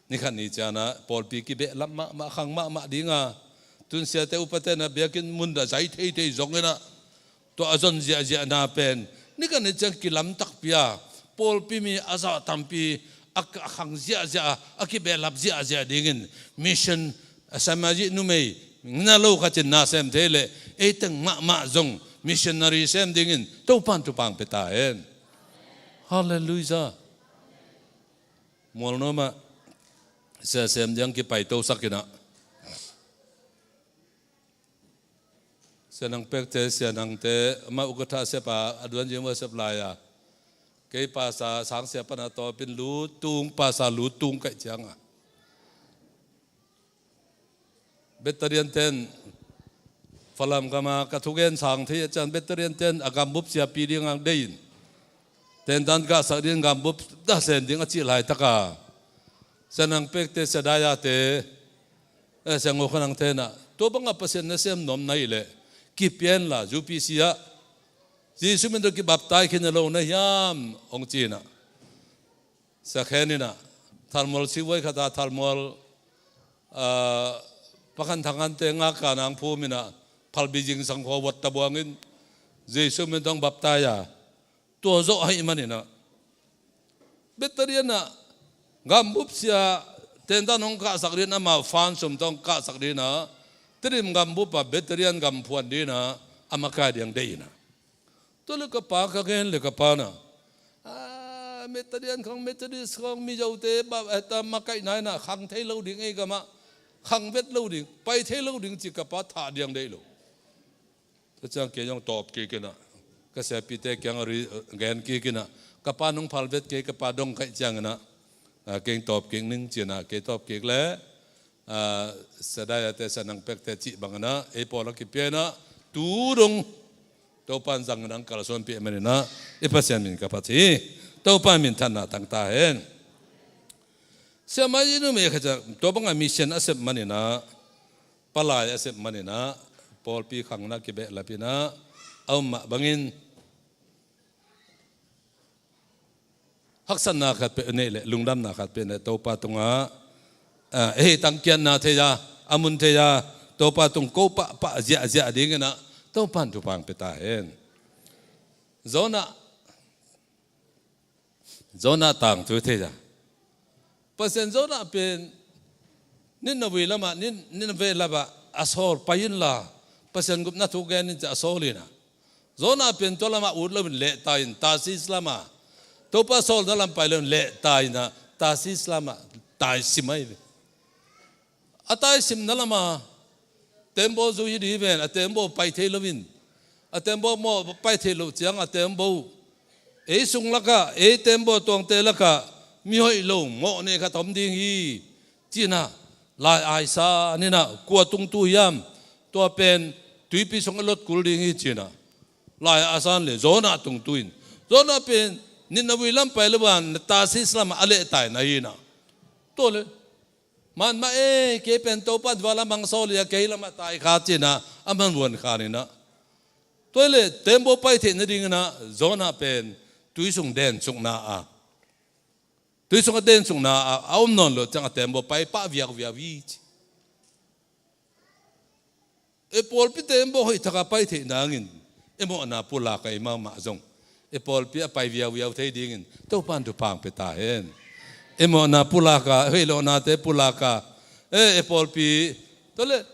Ni khat ni ciangin ah pawlpi kibehlap mahmah, khang mahmah ding a, tun siate upate in ah biakinn mun ah zai theithei zongin ah, tua a zon ziahziahna pen ni khat ni ciang kilamtakpih a, pawlpi mi a zah tampi a, a khang ziahziah a, a kibehlap ziahziah dingin mission, a, samaji numei na lo khat in na sem thei leh, ei teng mahmah zong missionary sem dingin Topa'n thupha pia ta hen. Halleluiah. Mualnuam ah sia sem ding kipaito sak in ah, Sia Nang Pekte, Sia Nangte, amah ukatha sep a, a duan zing uh a sep lai a, kei pasa sang sia pan a tawpin lu tung, pasa lu tung kaih ciang a, Battalion ten, Falam gam a ka thugen sang thei a ciang Battalion ten a gambup siapi ding a deih in, tentan kahsak ding gambup dasen ding a cih laitak a, Sia Nang Pekte, Sia Dayate, eh, Sia Ngo Kha Nangte in ah, tua bang a Pasian nasem nuam na hih leh kipia inla, U P C ah Jesu min tawh kibaptai khin lo na hiam, hong ci in ah, Sia Khen in ah thalmual sivuai khat a thalmual, ah, Pakhan Thang Hante ngak a nang phum in ah, phalbi zingsang khua vuat tabuang in Jesu min tawh baptai a, tua zawh ahih manin ah, Battalion ah gambup sia, tentan hong kahsak ding, amau fan sum tawh hong kahsak ding a, Tedim gambup ah Battalion gam phuan ding a, a makai ding deih in ah. Tua leh ka pa ka gen leh ka pa in ah, ah, Metadian khawng, Methodist khawng, Mizote ba, eh, ta makaihna in ah khang thei lo ding, ei gam ah khang vet lo ding, pai thei lo ding ci, ka pa thah ding deih lo. Tua ciang kei zong tawp kik in ah, ka siapite kiang a ri, gen kik in ah, ka pa nung phal vet kei, ka pa dong kaih ciangin ah, ah, kei tawp kik ning ci in ah, kei tawp kik leh, ah, Sia Dayate, Sia Nang Pekte cih bangin ah, ei pawl a kipia in ah, tu dong Topa'n zang in ah hong kalsuanpih manin ah, i Pasian min ka phat hi. Topa minthanna tang ta hen. Sia Mayi numei khat ciang tua bang a mission a sep manin ah, palai a sep manin ah, pawlpi khangna kibehlap in ah, a om mah bangin haksatna khat peuh neih leh, lungdamna khat peuh neih leh, Topa tungah, ah, eh, tangkiatna thei a, a mun thei a, Topa tung ko pahpah ziahziah dingin ah, Topa'n thupha pia ta hen. Jonah, Jonah tangthu thei a, Pasian Jonah pen Nineveh lamah, Nin-, Nineveh lamah a sawl, pai inla, Pasian gupna thu gen in ci a sawl in ah, Jonah pen tua lamah ut loin lehtai in, Tarsis lamah, Topa sawlna lam pai loin lehtai in ah, Tarsis lamah taisim ahi ve. A taisimna lamah tembaw zui hi ding hi ven, a tembaw pai thei loin, a tembaw mawh pai thei loh ciang a tembaw, ei sung lakah, ei tembaw tuangte lakah mihoih lo mawhnei khat om ding hi, ci in ah, lai aisan in ah, kua tungtu hiam, tua pen tuipi sung a lot kul ding hi, ci in ah, lai aisan leh Jonah tungtu in, Jonah pen Nineveh lam pai lo a, Tarsis lamah a lehtai na hi in ah, tua leh, man mah e, kei pen Topa'n tua lamah hong sawl hi a, kei lamah tai kha, ci in ah a man vuan khan in ah, tua leh tembaw pai theih nadingin ah Jonah pen tui sung densukna a, tui sung a densukna a, a om nawn loh ciang a tembaw pai pah viauviau hi, ci. E pawlpi tembaw hoih thak a pai theih nangin, e mawhna pulak a, i mahmah zong e pawlpi a pai viauviau thei dingin Topa'n thupha pia ta hen. E mawhna pulak a, hoih lohnate pulak a, e, e pawlpi, tua leh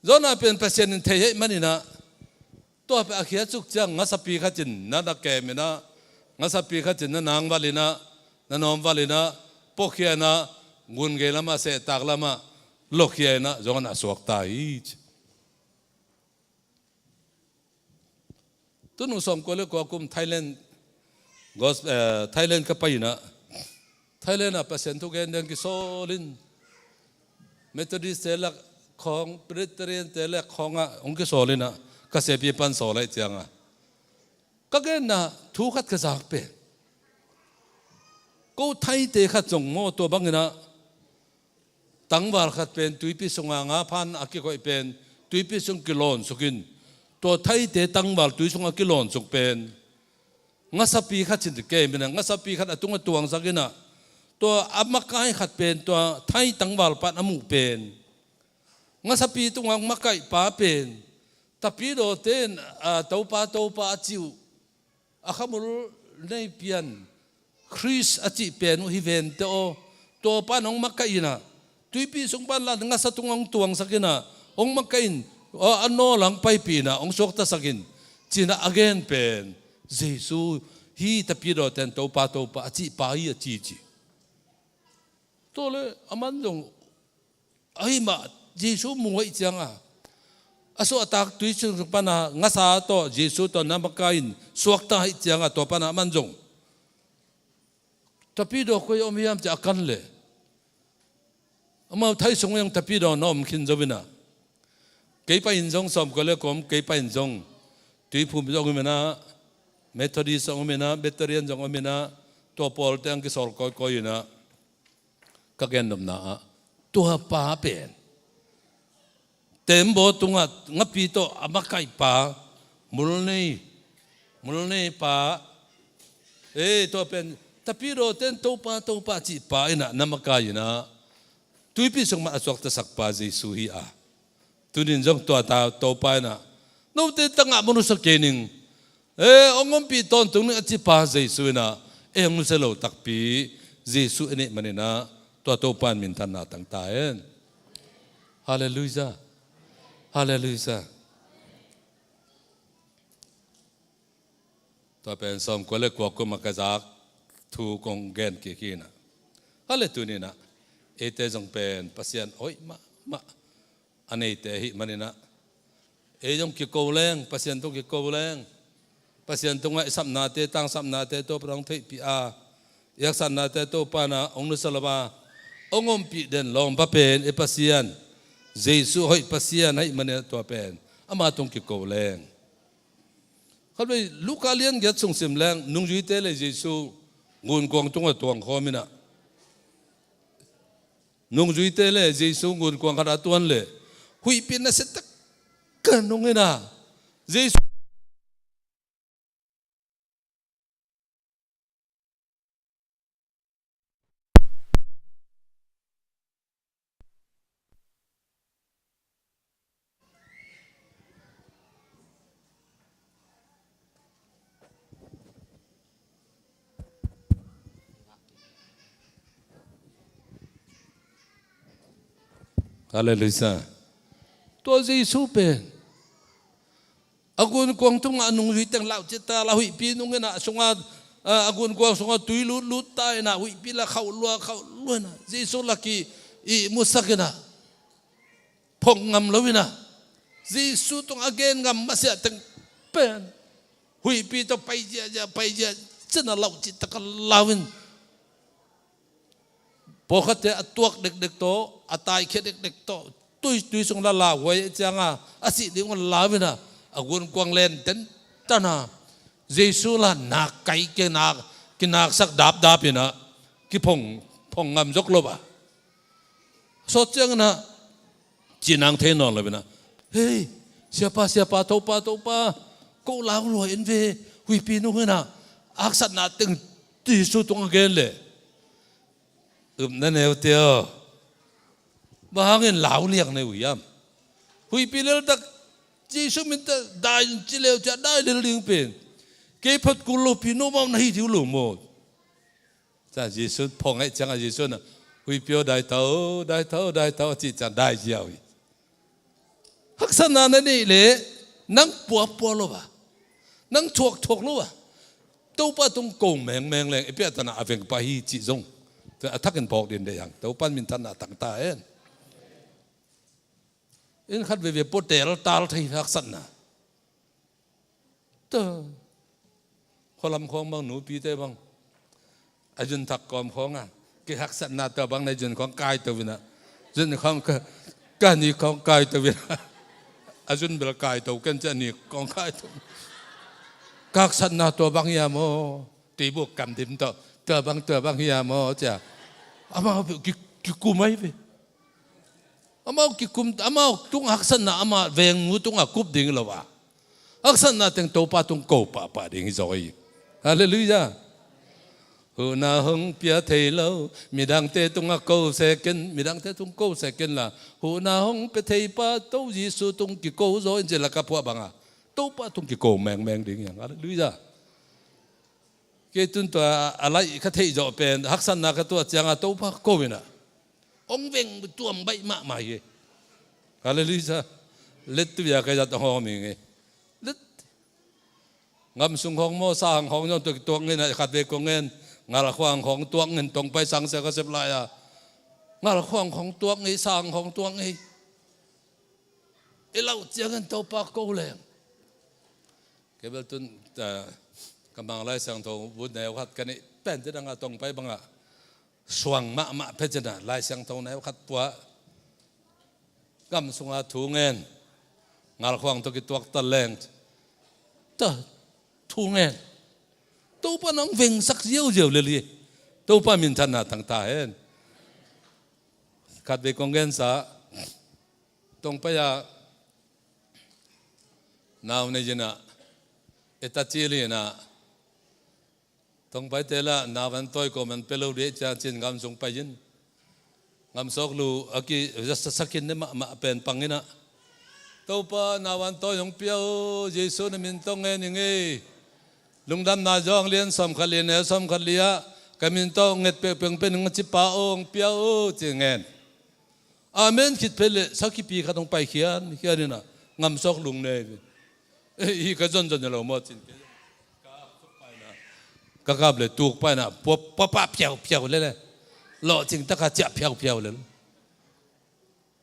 Jonah pen Pasian in thei ahih manin ah, tua pen a khiat suk ciang ngasapi khat in na, na kem in ah, ngasapi khat in na nangval in ah, na nawmval in ah, puakhia in ah, gun gei lamah, sehtak lamah lokhia in ah, Jonah suakta hi, ci. Tun sawmkua leh kua kum Thailand, gos-, eh, Thailand ka pai in ah, Thailand ah Pasian thu gen ding kisawl in, Methodist te lak khawng, Presbyterian te le khawngah hong kisawl inah, ka siapi pan sawl ahih ciangah ka genna thu khat ka zak pen, ko Thaite khat zong maw, tua banginah tangval khat pen tuipi sunga nga phan a kikoih pen tuipi sung kilawnsukin, tua Thaite tangval tui sunga kilawnsup pen ngasapi khat cin kei mina, ngasapi khat a tungah tuangsak inah, tua a makai khat pen tua Thai tangval pan a muh pen ngasapi tungah makaihpa pen Tapidawte in, a, Topa, Topa a cih uh, a khamul nei pian Khrist a cih pen uh hi vente aw. Tua pan hong makaih inah, tuipi sung pan la ngasa tung hong tuangsak inah, hong makaih in, a, a nawl hong paipih inah hong suaktasak in, cinah a gen pen Jesu hi. Tapidawte in Topa, Topa a cihpa hi a ci ci. Tua le aman zong ahi mah, Jesu mu ahih ciangah, a suahtak tui sung pana ngasa tawh Jesu tawh na makaih in suakta ahih ciangah, tua pana aman zong Tapidaw koi om hiam ci a kan le, amau Thai sung zong Tapidaw na om khin zo inah, kei pai in zong sawmkua le kua om, kei pai in zong Tuiphum zong om inah, Methodist zong om inah, Presbyterian zong om inah, tua pawlte ang kisawl kawikawi inah, ka gennopna ah tua pa pen tembaw tungah ngapi tawh a makaihpa, mulnei, mulnei pa, e, tua pen Tapidawte in Topa, Topa cihpa inah na makaih inah, tuipi sung mah a suaktasakpa Jesu hi a. Tunin zong tua ta Topa inah, note tangah manusia kei ning, e, hong ompih tawntung ning a cihpa Jesu inah, e, hong nusia lo takpi Jesu i neih maninah, tua Topa in minthanna tang ta hen. Halleluiah. Halleluiah. Tua pen sawmkua le kua kum a ka zak thu kong gen kik hi inah. Hale tuninah, eite zong pen Pasian hoih mahmah a neite ahih maninah, ei zong kiko leng, Pasian tung kiko leng, Pasian tungah i sapnate, tangsapnate Topa hong theihpih a, i haksatnate Topa inah hong nusia lo a, hong ompih den lawmpa pen i Pasian Jesu hoih Pasian ahih maninah, tua pen ama tung kiko leng. Khatvei Luka lian giat sung sim leng, nungzuite le Jesu ngunkuang tungah tuangkhawm inah, nungzuite le Jesu ngunkuang khat a tuan le, huihpi nasia tak ka nung inah, Jesu Halleluiah. Tua Jesu pen a gunkuang tungah a nungzui teng lauhcita la, huihpi nung inah, a sungah, a, a gunkuang sungah tui lutlut ta inah, huihpi la khauh lua, khauh lua inah, Jesu la ki ihmusak inah, phong ngam lo inah, Jesu tungah a gen ngam masiah teng pen huihpi tawh pai ziahziah, pai ziahziah, cina lauhcita ka lau in, pawlkhatte a tuak dekdek tawh, a taikhia dekdek tawh, tui, tui sung la lauhuai cianga a sih ding un lau inah, a gunkuang len tentana, Jesu la nak kai, kinak, kinaksak dapdap inah, kiphong, phong ngam zok lo a. Sawt cianginah cinang thei nawn lo inah, hei, Siapa, Siapa, Topa, Topa, ko lau lua in ve, huihpi nung inah, haksatna teng Jesu tungah gen le, um na neu teo. Bang hangin lau liang nei uh hiam? Huihpi leltak, Jesu min tawh dai in ci leu ciah dai lel ding pen, kei phat kul lo pi, no bang na hi diu lo maw? Ca Jesu phong ahih ciangah Jesu inah, huihpi aw, dai ta o, dai ta o, dai ta o, cih ciang dai ziau hi. Haksatna na neih leh nang puapua lo a, nang thuakthuak lo a, Topa tung ko mengmeng leng i piahtana a vengpa hi cih zong a thakin phawk din deih hang. Topa in minthanna tang ta hen. In khat veve pua teltal thei haksatna. Tua khualam khawng bang, nupite bang a zun thak kawm khawng a, kihaksatna tua bang na zun khawng kai to inah, zun khawng ka Ka ni kong kai to vin. A zun bel kai to ken cia ni kong kai to. Ka haksatna tua bang hiam aw. Tui buk kam dim to. Tua bang, tua bang hiam aw cia. Amau ki, kikum ai ve. Amau kikum, amau tung haksatna, amau vengmu tungah kup ding lo a. Haksatna teng Topa tung ko pahpah ding hi zaw hi. Halleluiah. Huhna hong pia thei lo, midangte tungah ko sekin, midangte tung ko sekin la. Huhna hong pia thei pa, To Jesu tung kiko zaw in ci la ka phuah banga. Topa tung kiko mengmeng ding hiang. Halleluiah. Kei tun tua a laih ka theih zawh pen, haksatna ka tuah cianga Topa ko inah. Hong veng tuam baih mahmah hi. Halleluiah. Let tu ya ka zat hong hawm hi ngei. Let. Ngam sung hong maw, sang hong nyon tuk tuak ngei na khat ve kong ngen. Ngal khuang hong tuak ngei tong pai sang sia ka sep lai a. Ngal khuang hong tuak ngei, sang hong tuak ngei. I lauh ciangin Topa ko leng. Kei bel tun, ah, ka mang Lai Siangtho vut neu khat ka neih pen te dang a tong pai bangah suang mahmah phe cina Lai Siangtho neu khat pua. Gam sunga thu ngen. Ngal khuang tawh kituak ta leng. Ta thu ngen. Topa nang vengsak ziauziau lel hi. Topa minthanna tang ta hen. Khat ve kong gensa. Tong pai a nau nei zinah, e ta cil hinah, tong pai te lah nau an tawi kawm an pe lo dih ciang cin ngam sung pai in. Ngam sawk lu a ki, sa-, sa-, sakin ne mahmah pen pang inah. Topa nau an tawi hong pia uh, Jesu na min tawh ngen i ngei. Lungdamna zawng lian sawm khat lian e sawm khat liah, ka min tawh nget pekpeng pen hong a ci pa uh, hong pia uh, ci ngen. Amen khit phei le sakhi pi khat hong pai khian khian inah ngam sawk lung nei. Hi ka zonzon lo maw cin. Ka kap le tuk paina pua pa phiau phiau le le. Lawh cing taka ciah phiau phiau le.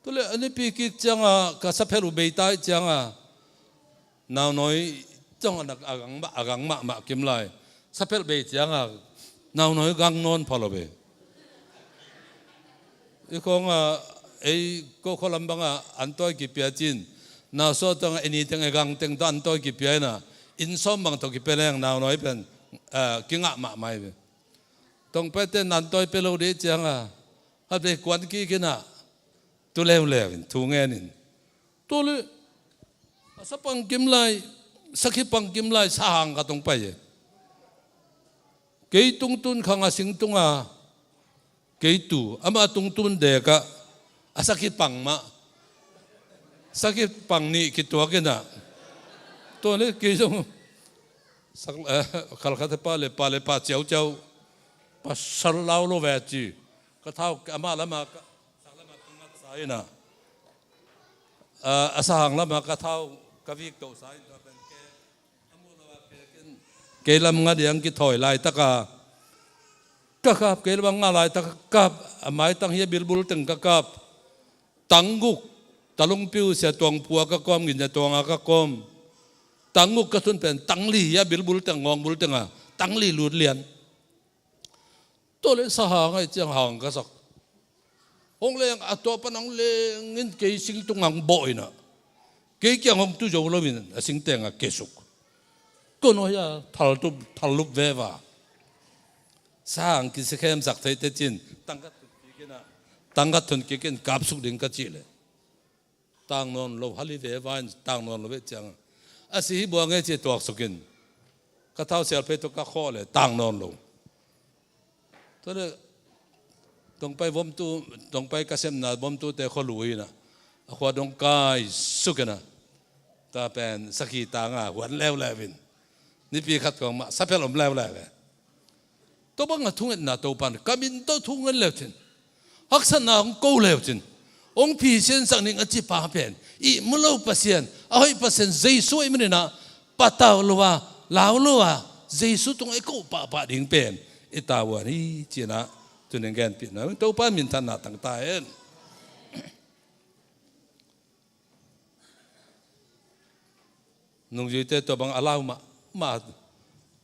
Tu le a nipi kik cianga ka saphel uh bei tai cianga. Naunawi zong a gang mah, a gang mahmah kim lai. Saphelh bei cianga naunawi gang nawn pha lo ve. I kong a ei ko khualam banga an tawi kipia cin. Nau sawt teng a i ni teng a gang teng tawh an tawi kipia ina. Inn sawm bang tawh kipia leng naunawi pen, ah, kingah mahmah hi ve. Tongpaite nan tawi pia lo dih cianga. Khat vei kuan kik ina. Tu leuleu in, thu ngen in. Tua le, a sa pangkim lai, sakhi pangkim lai, sa hang ka tong pai e. Kei tungtun khang a sing tunga, kei tu, ama tungtun deka, a sakhi pang mah. Sakhi pang nih kituak ina. Tua le, kei zong, sak, eh, khalkhat pa le, pa le, pa ciauciau, pasal lau lo ve ci. Ka thau, ama lama, ka, sak lama ka ngat sa ina. A, a sahang lama ka thau ka vik to sa in tua pen ke. A mu lo a ke ken. Kei lam nga diang kithawi laitaka ka kap, kei lam nga laitaka kap, a maitang hi a bilbul teng ka kap. Tang guk, talungpiu sia tuang pua ka kawm, gin sia tuanga ka kawm. Tang guk ka sun pen, tang li hi a bilbul teng, ngawng bul tenga, tang li lut lian. Tua le sa hang ai ciang hang ka sak. Hong leng a tua pan hong lengin kei sing tungang bawh ina. Kei kiang hong tu zo loin a sing tenga kesuk. Ko no hia thaltup, thallup veva. Sa hang kisikhem sak thei te cin. Tangkat thun kikin a. Tangkat thun kikin kapsuk ding ka cih le. Tang nawn lo, hali ve vain tang nawn lo ve ciang. A si hi buang e ci tuak sukin. Ka thau sial phei tu ka khawh le, tang nawn lo. Tua le, tongpai vom tu, tongpai ka semna vom tu te khua lui na. A khua dong kai sukin a. Ta pen, sakhi tanga, huan leuleu in. Nipi khat kong mah, saphel om leuleu ve. Tua banga thungetna Topan ka min tawh thungen leucin. Haksatna hong ko leucin. Hong phisiansak ning a ci pa pen. Ihmu lo Pasian, a hoih Pasian, Jesu a ihmu nina, patau lo a, lau lo a, Jesu tungah i ko pahpah ding pen. I tavuan hi, cina, tuning genpihna. Topa minthanna tangta hen. Nungzuite tua bang a lau mah, mah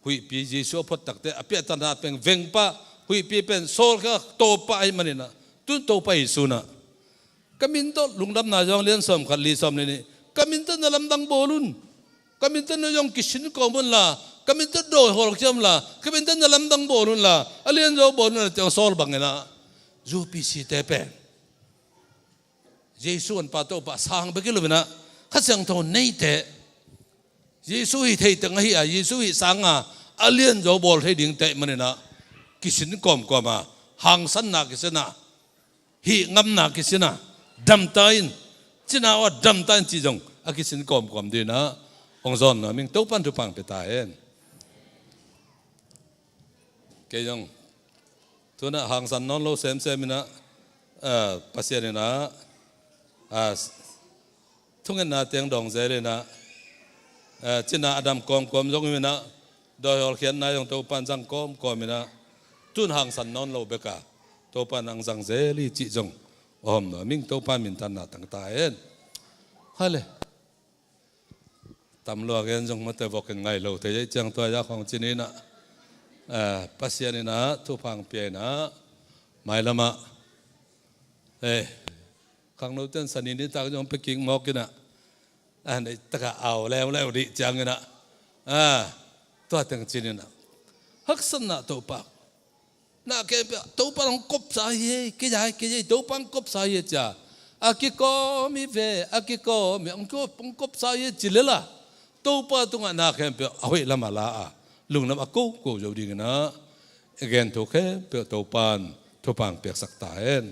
huihpi Jesu a phot takte, a piahtana peng vengpa, huihpi pen Saul kha Topa ahi manina, tun Topa Jesu na. Ka min tawh lungdamna zong a lian sawm khat li sawm li nih. Ka min tawh na lamdang bawl un. Ka min tawh na zong kisin kawm unla, ka min tawh dawi hawlkhia unla, ka min tawh na lamdang bawl unla, a lian zo bawl unla, tiang sawl bangin ah, U P C te pen Jesu an pa Topa sang bek hi lo-in ah, Kha Siangtho neite, Jesu hih thei teng ahi a, Jesu hih sanga a lian zo bawl thei ding teh manin ah, kisin kawmkawm a, hangsanna kisin a, hih ngamna kisin a, damta in, cina aw a damta in cih zong a kisin kawmkawm dingin ah hong zawn nuam ing. Topa'n thupha pia ta hen. Kei zong tu-in ah hangsan nawn lo semsem in ah, ah, Pasian in ah, ah, thungetna teng dawng zel in ah, ah, cina a dam kawmkawm zong hi-in ah, dawi hawlkhiatna zong Topa'n zang kawmkawm in ah, tu-in hangsan nawn lo bek a, Topa'n hong zang zel hi cih zong a hawm nuam ing. Topa minthanna tang ta hen. Hale. Tam lua gen zong mate vok in ngai lo thei ei ciang tua zah khawng ci ni in ah, ah, Pasian in ah thupha pia in ah, mailam ah, eh, khangno ten sani nitak zong pia kik mawk in ah, ah, nei tak a au leuleu dih ciangin ah, ah, tua teng ci ni in ah, haksatna Topa, na khempeuh Topa'n hong kopsa hi ei, kei zah, kei zah Topa'n hong kopsa hi ei ci a, a kikawm hi ve, a kikawm hi, hong kop, hong kopsa hi ei ci lel a, Topa tungah na khempeuh a hoih lam ah la a, lungdam a koko zo dingin ah i gen thu khempeuh Topa'n thupha piaksak ta hen.